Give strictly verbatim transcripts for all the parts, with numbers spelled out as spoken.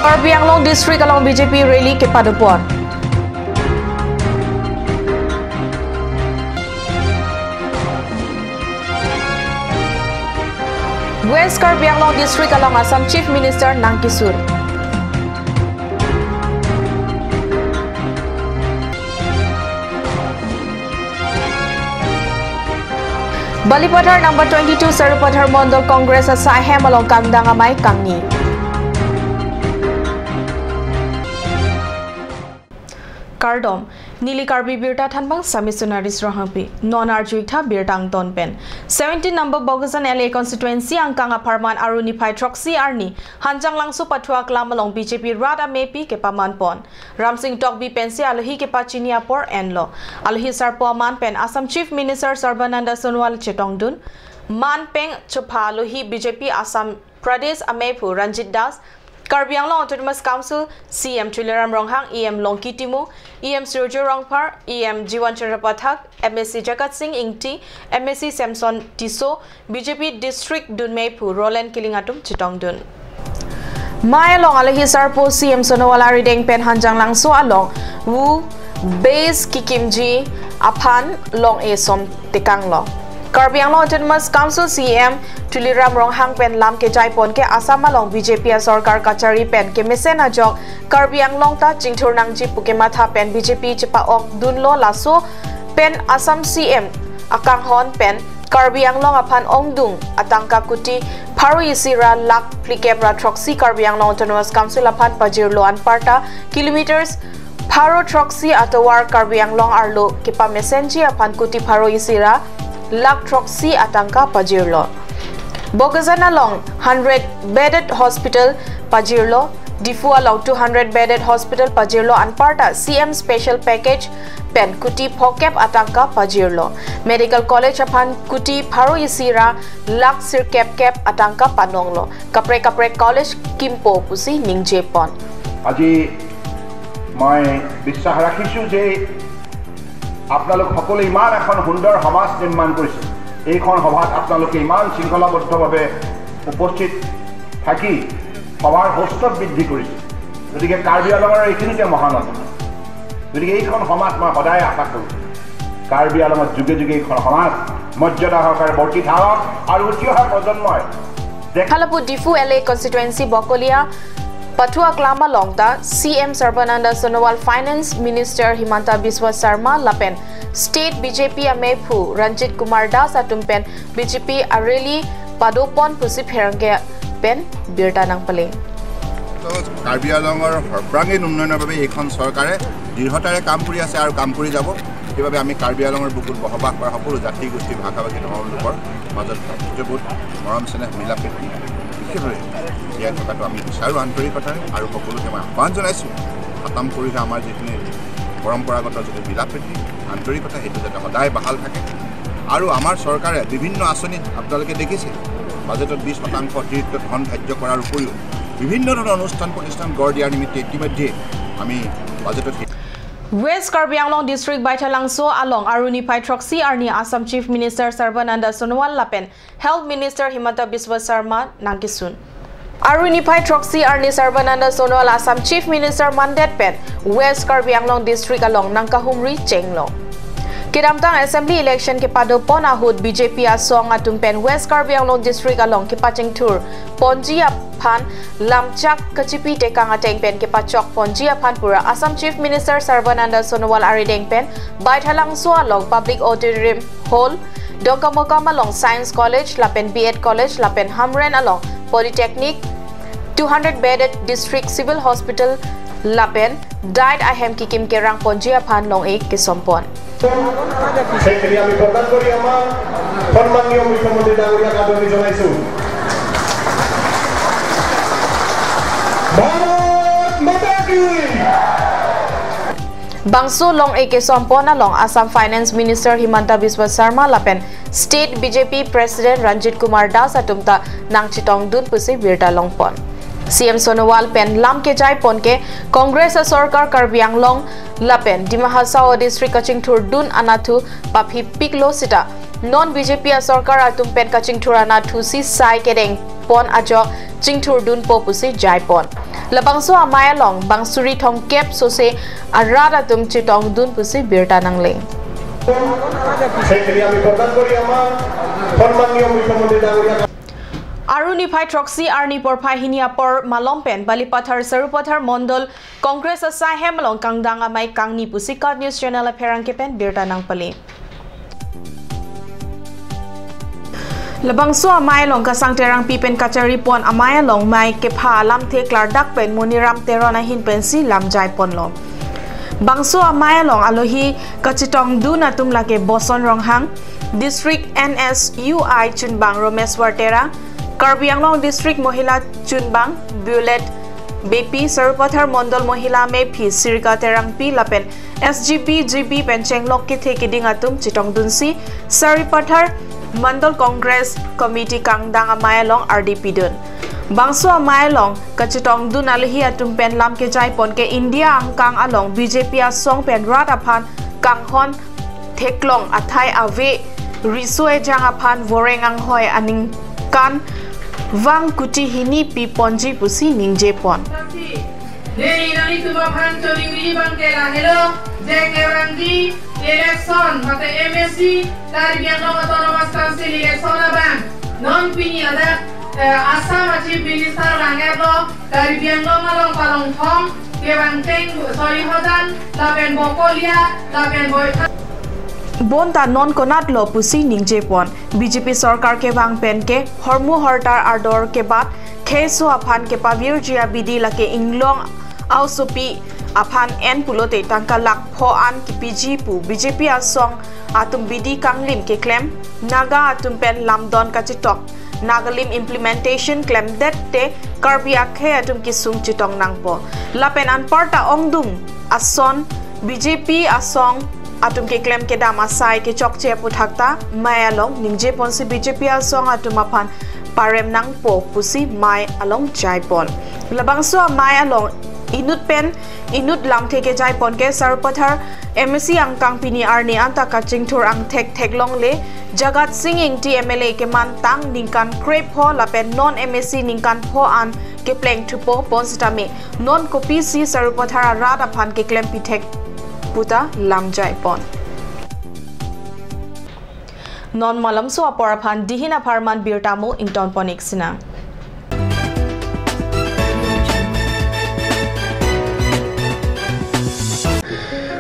Karbi Anglong District along B J P rally kepadopon. West Karbi Anglong District along Assam Chief Minister nangkesung. Balipathar number twenty-two Sarupathar Mondol Congress asai hem along kangdang amei kangni. Kardom, neli Karbi Birta thanbang Sami Sunari Ronghangpi, non arju-ik tha birta angton pen. Seventeen number Bokajan L A constituency angkang apharman Aru niphai throksi arni, Hanjanglangso Pathu Aklam along B J P rat amepi kepamanpon. Ramsing Tokbi pensi alohi kepachini apor enlo. Alohi sarpo aman pen Assam Chief Minister Sarbananda Sonowal chetongdun. Man peng chopha alohi B J P Assam Pradesh amephu Ranjit Das, Karbi Anglong Autonomous Council C E M Tuliram Ronghang, E M Longki Timung, E M Surjya Rongphar, E M Jiwan Chandra Pathak, M A C Jagat Sing Ingti, M A C Samson Tisso, B J P District dunmephu Roland Killing atum chetongdun. Mei along alohi sarpo C E M Sonowal arideng pen Hanjanglangso along wu base kekimji aphan long-e som tekanglo. Karbi Anglong Autonomous Council C E M Tuliram Ronghang pen lam kejaipon ke Assam along B J P asorkar kachari pen kemesen ajok Karbi Anglong ta chingthur nangji pu kematha pen B J P chepa-okdunlo, laso pen Assam C E M akanghon pen Karbi Anglong aphan ongdung atangka kuti pharo isi ra lakh phlikep ra throksi Karbi Anglong Autonomous Council aphan pajirlo, anparta kilometers pharo throksi atovar Karbi Anglong arlo kepamesenji aphan kuti pharo isi ra lakh throksi atangka pajirlo. Bokajan along hundred bedded hospital pajirlo. Diphu along two hundred bedded hospital pajirlo, anparta C E M special package pen kuti phokep atangka pajirlo. Medical college aphan kuti pharo isi ra lakh sirkep kep atangka panonglo. Kaprek kaprek college kimpo pusi ningjepon. আজি মই বিশ্বাস ৰাখিছোঁ যে আপোনালোক সকলোৱে ইমান এখন সুন্দৰ সমাজ নিৰ্মাণ কৰিছে। এইখন সভাত আপোনালোকে ইমান শৃংখলাবদ্ধভাৱে উপস্থিত থাকি সভাৰ হৌচত বৃদ্ধি কৰিছে। গতিকে কাৰ্বি আংলঙৰ এইখিনিতে মহানগৰ। গতিকে এইখন সমাজ মই সদায় আশা কৰোঁ, কাৰ্বি আংলঙত যুগে যুগে এইখন সমাজ মৰ্যাদা সহকাৰে বৰ্তি থাকক আৰু উঠি অহা প্ৰজন্মই দেশ Halapu Diphu L A constituency Bokolia Pathu Aklam along ta C E M Sarbananda Sonowal, Finance Minister Himanta Biswa Sarma lapen State B J P amephu Ranjit Kumar Das atum pen B J P arally padopon pusi pherangke pen birta nangpale. তো কাৰ্বি আংলঙৰ সৰ্বাংগীন উন্নয়নৰ বাবে এইখন চৰকাৰে দৃঢ়তাৰে কাম কৰি আছে আৰু কাম কৰি যাব। সেইবাবে আমি কাৰ্বি আংলঙৰ বুকুত বসবাস কৰা সকলো জাতি গোষ্ঠী ভাষা ভাষী ধৰ্ম লোকৰ মাজত ভাতৃত্ববোধ, মৰম চেনেহ, মিলা প্ৰীতি বিশেষভাৱে জীয়াই থকাটো আমি বিচাৰোঁ আন্তৰিকতাৰে। আৰু সকলোকে মই আহ্বান জনাইছোঁ, খতম কৰি থোৱা আমাৰ যিখিনি পৰম্পৰাগত যিটো মিলা প্ৰীতি, আন্তৰিকতা, সেইটো যাতে সদায় বাহাল থাকে। আৰু আমাৰ চৰকাৰে বিভিন্ন আঁচনিত আপোনালোকে দেখিছে, বাজেটত বিশ শতাংশ অতিৰিক্ত ধন ধাৰ্য কৰাৰ উপৰিও বিভিন্ন ধৰণৰ অনুষ্ঠান প্ৰতিষ্ঠান গঢ় দিয়াৰ নিমিত্তে ইতিমধ্যে আমি বাজেটত West Karbi Anglong District Baithalangso along Aru niphai throksi arni Assam Chief Minister Sarbananda Sonowal lapen Health Minister Himanta Biswa Sarma nangkesung. Aru niphai throksi arni Sarbananda Sonowal Assam Chief Minister mandet pen West Karbi Anglong District along nangkahumri chenglo. Kedamtang Assembly election kepadopon ahut B J P asong atum pen West Karbi Anglong District along kepachingthur ponji aphan lamchak kachipi tekang ateng pen kepachok ponji aphan pura Assam Chief Minister Sarbananda Sonowal arideng pen Baithalangso along Public Auditorium Hall, Dongkamukam along Science College lapen B Ed College lapen Hamren along Polytechnic, two hundred bedded District Civil Hospital lapen diet ahem kikim kerang ponji aphan long-e kesompon. সেইখিনি আমি প্ৰদান কৰি আমাৰ সন্মানীয় মুখ্যমন্ত্ৰী ডাঙৰীয়াক আদৰণি জনাইছো। ভাৰত মাতা কি! Bangso long-e kesompon along Assam Finance Minister Himanta Biswa Sarma lapen State B J P President Ranjit Kumar Das atum ta nangchetongdun pusi birta longpon. C M Sonowal pen lam kejaipon ke Congress asorkar Karbi Anglong lapen Dima Hasao district kachingthurdun anatthu paphipiklo sita non B J P asorkar atum pen kachingthur anatthu si sai kedengpon ajok chingthurdunpo pusi jaipon. Labangso amei along bang suri thomkep sose arat atum chetongdun pusi birta nangle. সেই আমি প্ৰদান কৰি আমাৰ সন্মানীয় মুখ্যমন্ত্ৰী ডাঙৰীয়া Aru niphai throksi arni porphai hini apor malom pen Balipathar Sarupathar Mondol Congress asai hem along kangdang amei kangni pusi KAT News Channel apherangke pen birta nangpale. Labangso amei along Kasang Terangpi pen kachari pon amei along mei kepha alamthe klardak pen Moniram Teron ahin pensi lamjai ponlo. Bangso amei along alohi kachetongdun atum lake Boson Ronghang, District N S U I chunbang Romeswar Terang, Karbi Anglong District Mohila chunbang Violet Beypi, Sarupathar Mondol Mohila Mephi Sirika Terangpi lapen S G B G B pen chenglok kethe keding atum chetongdunsi Sarupathar Mondol Congress Committee kangdang amei along ardi pidun. Bangso amei along kachetongdun alohi atum pen lam kejai pon ke India angkang along B J P asong pen rat aphan kanghon theklong athai ave riso ejang aphan voreng anghoi aningkan vang kuti hini pi ponji pusi ningje pon. Dei nangtum aphan choningri abang ke lahelo, je kevangji election mate M A C Karbi Anglong Autonomous Council election abang non pini adak, eh, Assam a Chief Minister vang-etlo, Karbi Anglong along palongthong kevang cheng sori hajar lapen Bokolia lapen Boitha. Bonta non konatlo pusi ningje pon. B J P sorkar kevang pen ke hormu hortar ador kebat kheiso aphan kepavirji abidi lake inglong aosopi aphan en pulote tangka lakh pho an kepiji pu B J P asong atum bidi kanglim keklem, Naga atum pen lamdon kachetok, Nagalim implementation klemdet te Karbi akhei atum kesung chetong nangpo. Lapen anparta ongdung ason B J P asong atum keklem kedam asai kechokche aputhak ta mei along ningje ponsi B J P asong atum aphan parem nangpo pusi mei along jai pon. Labangso amei along inut pen inut lamthe kejai pon ke Sarupathar M A C angkang pini arni anta kachingthur angthek theklongle, Jagat Sing Engti M L A kemantang ningkan krepho lapen non M A C ningkan pho an kepleng thupo pon sitame non kopisi Sarupathar arat aphan keklem pithek puta lamjai pon. Non malomso apor aphan dihin apharman birta mo ington pon ik sinang.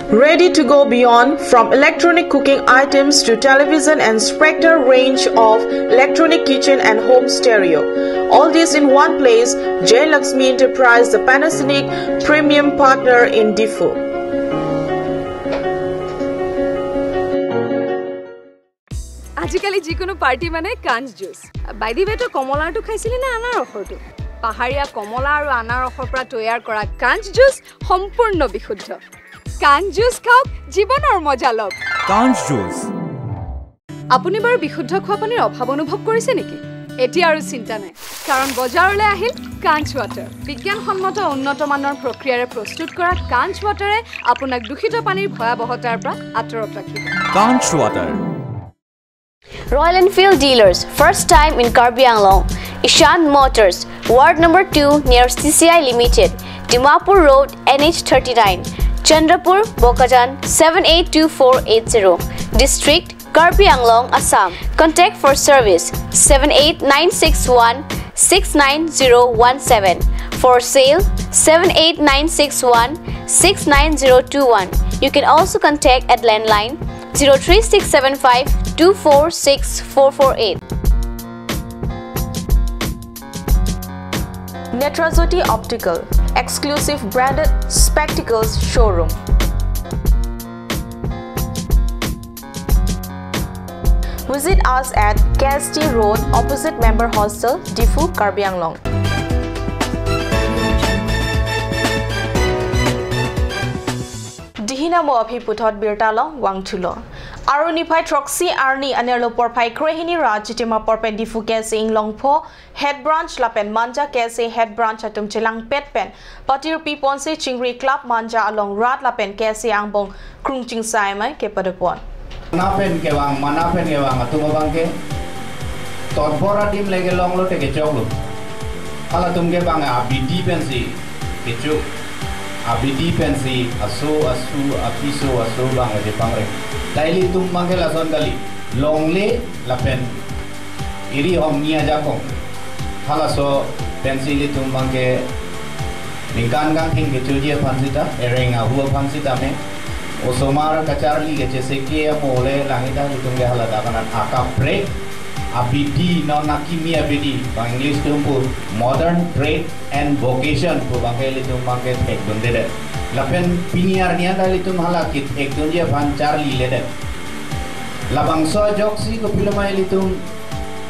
Ready to go beyond, from electronic cooking items to television and Spectre range of electronic kitchen and home stereo. All this in one place, Jayalakshmi Enterprise, the Panasonic premium partner in Diphu. আজিকালি যিকোনো পাৰ্টি মানে কাঞ্চ juice. By the ৱে, তই কমলাৰটো খাইছিলি নে আনাৰসৰটো? পাহাৰীয়া কমলা আৰু আনাৰসৰ পৰা তৈয়াৰ কৰা কাঞ্চ জুচ সম্পূৰ্ণ বিশুদ্ধ। কাঞ্চ জুচ খাওক, জীৱনৰ মজা লওক। কাঞ্চ জুচ। আপুনি বাৰু বিশুদ্ধ খোৱা পানীৰ অভাৱ অনুভৱ কৰিছে নেকি? এতিয়া আৰু চিন্তা নাই, কাৰণ বজাৰলৈ আহিল কাঞ্চ ৱাটাৰ। বিজ্ঞানসন্মত উন্নত মানৰ প্ৰক্ৰিয়াৰে প্ৰস্তুত কৰা কাঞ্চ ৱাটাৰে আপোনাক দূষিত পানীৰ ভয়াৱহতাৰ পৰা আঁতৰত ৰাখিব। কাঞ্চ water. Royal Enfield dealers, first time in Karbi Anglong. Ishan Motors, Ward number two near C C I Limited, Dimapur Road, N H thirty-nine, Chandrapur, Bokajan, seven eight two four eight zero. District, Karbi Anglong, Assam. Contact for service, seven eight nine six one six nine zero one seven. For sale, seven eight nine six one six nine zero two one. You can also contact at landline zero three six seven five two four six four four eight. Netrajyoti Optical, exclusive branded spectacles showroom. Visit us at K S T Road, opposite Member Hostel, Diphu, Karbi Anglong. Dihin amo aphi puthot birta along vangthulo. Aru niphai throksi arni anerlo porphai krehini ra chitim apor pen Diphu K S A Inglongpho Head Branch lapen Manja K S A Head Branch atum chelangpet pen patirpi ponsi chingri club Manja along rat lapen K S A angbong krungching sai amei kepadopon. Mana pen kevang, mana pen kevang atum abang ke totbor adim lege longlo te kechoklo. Halatum ke bang abidi pensi kecho abidi pensi aso asu apiso aso abang aje pangreng. Ta ilitum abangke lason kali, longle lapen eri hongni ajakong. Halaso pensi ilitum abangke ningkan kangtheng kechoji aphan sita, ereng ahu aphan sitame, osomar kacharli kacheseke amo le langita ilitum ke haladak anan akaprek abidi, non akimi abidi, bang English atum pu modern trade and vocation pu abangke ilitum abangke thekdundedet. Lapen pini arni anta ilitum hala kethekdunji aphan charliledet. Labangso ajoksi kopiloma ilitum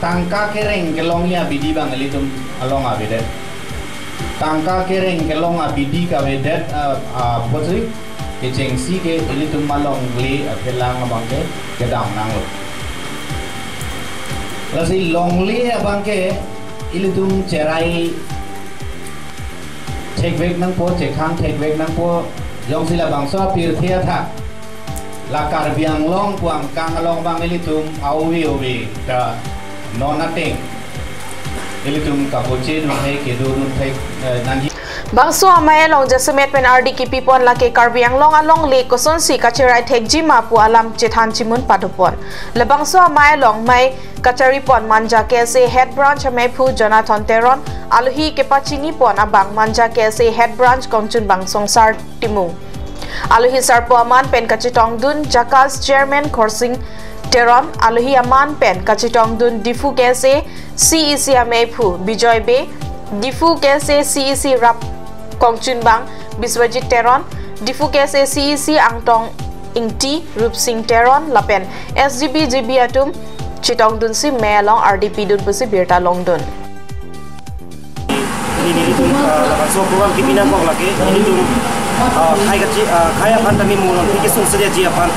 tangka kereng kelongji abidi abang ilitum along avedet. Tangka kereng kelong abidi kavedet, ah, ah, apotsi kechengsi ke ilitum alongle aphelang abangke kedam nanglo. Lasi longle abangke ilitum cherai thekvek nangpo, chekhang thekvek nangpo, jongsi labangso apirthe athak la Karbi Anglong pu angkang along abang ilitum ove ove ta non ateng ilitum kapochedun thek, kedodun thek, eh, nangji. Bangso amei along jasemet pen ardi kipipon lake Karbi Anglong alongle kosonsi kacherai thekji ma pu alam chethan chimun padopon. Labangso amei along mei kacharipon Manja K S A Head Branch ameiphu Jonathan Teron, alohi kepachinipon abang Manja K S A Head Branch kongchunbang Songsar Timung. Alohi sarpo aman pen kachetongdun JACAS Chairman Khorsing Teron, alohi aman pen kachetongdun Diphu K S A C E C ameiphu Bijoy Bey, Diphu K S A C E C rap kongchunbang Biswajit Teron, Diphu K S A C E C angtong Ingti, Rupsing Teron lapen S G B, G B atum chetongdunsi mei along ardi pidun pusi birta longdun. Pini nelitum, ah, labangso program kebi nangkok lake nelitum, ah, khei kachi, ah, khei aphan tame mo non phi kesung sejaji aphan.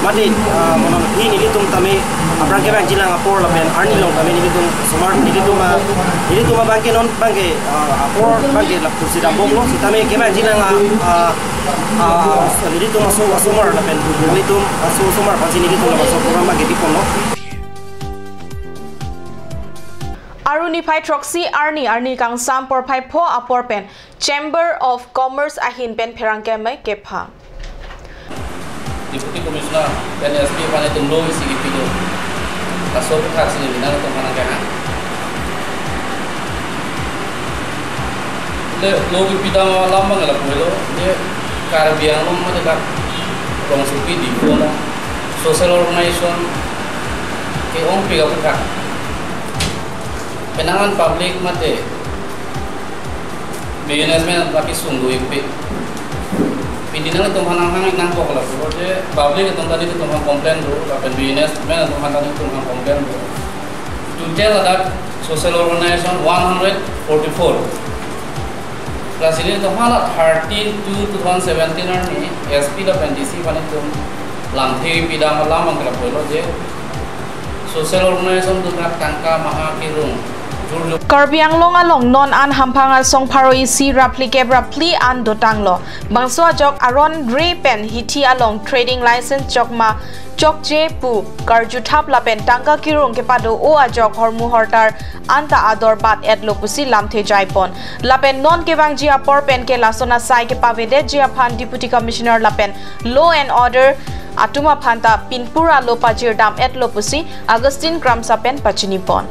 Mate, ah, mo non phi nelitum tame aphrang kevangjilang apor lapen arni along tame nelitum osomar nelitum, ah, nelitum abangke non abangke, ah, apor abangke lapusi dambomlo, sitame kevangjilang, ah, ah, ah, nelitum aso, asomar lapen nelitum aso, asomar aphansi nelitum labangso program abangke biponlo. Aru niphai throksi arni, arni kangsam porphai pho apor pen Chamber of Commerce ahin pen pherangke amei kepha. Deputy Commissioner pen S P aphan itum lo isi kipidun. Laso aphuthak si nelitum aphan nangkehang. Le lo kipidam alam abang lapulo, je Karbi Anglong mate dak rongsopi Diphu along social organization ke-ongpik aphuthak. Penang an public mate businessman aphan kesung do-ikpik. Pini nangtum aphan nanghang nangkok lapu je public atum ta nelitum aphan complain do, lapen businessman atum aphan ta nelitum aphan complain do. Total ladak social organization one hundred forty-four. Lasi nelitum aphan thirteen two two thousand seventeen arni S P lapen D C aphan itum lamthe pidam alam abang lapulo je social organization atum dak tangka maha kerung jur jur. Karbi Anglong along non an hamphang asong pharo isi ra phli kep ra phli an dotanglo. Bangso ajok aron re pen hithi along trading license chokma chokche pu karjuthap lapen tangka kerung kepado-o ajok hormu hortar anta ador bat-etlo pusi lamthe jaipon. Lapen non kevangji apor pen ke lason asai kepavedetji aphan Deputy Commissioner lapen Law and Order atum aphan ta pinpur alo pajirdam-etlo pusi Augustine Kramsa pen pachinipon.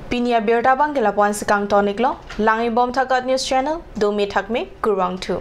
Pini abirta abang ke lapu-ansi kangtoniklo, langbom thakat news channel, dome thakme, kurvangthu.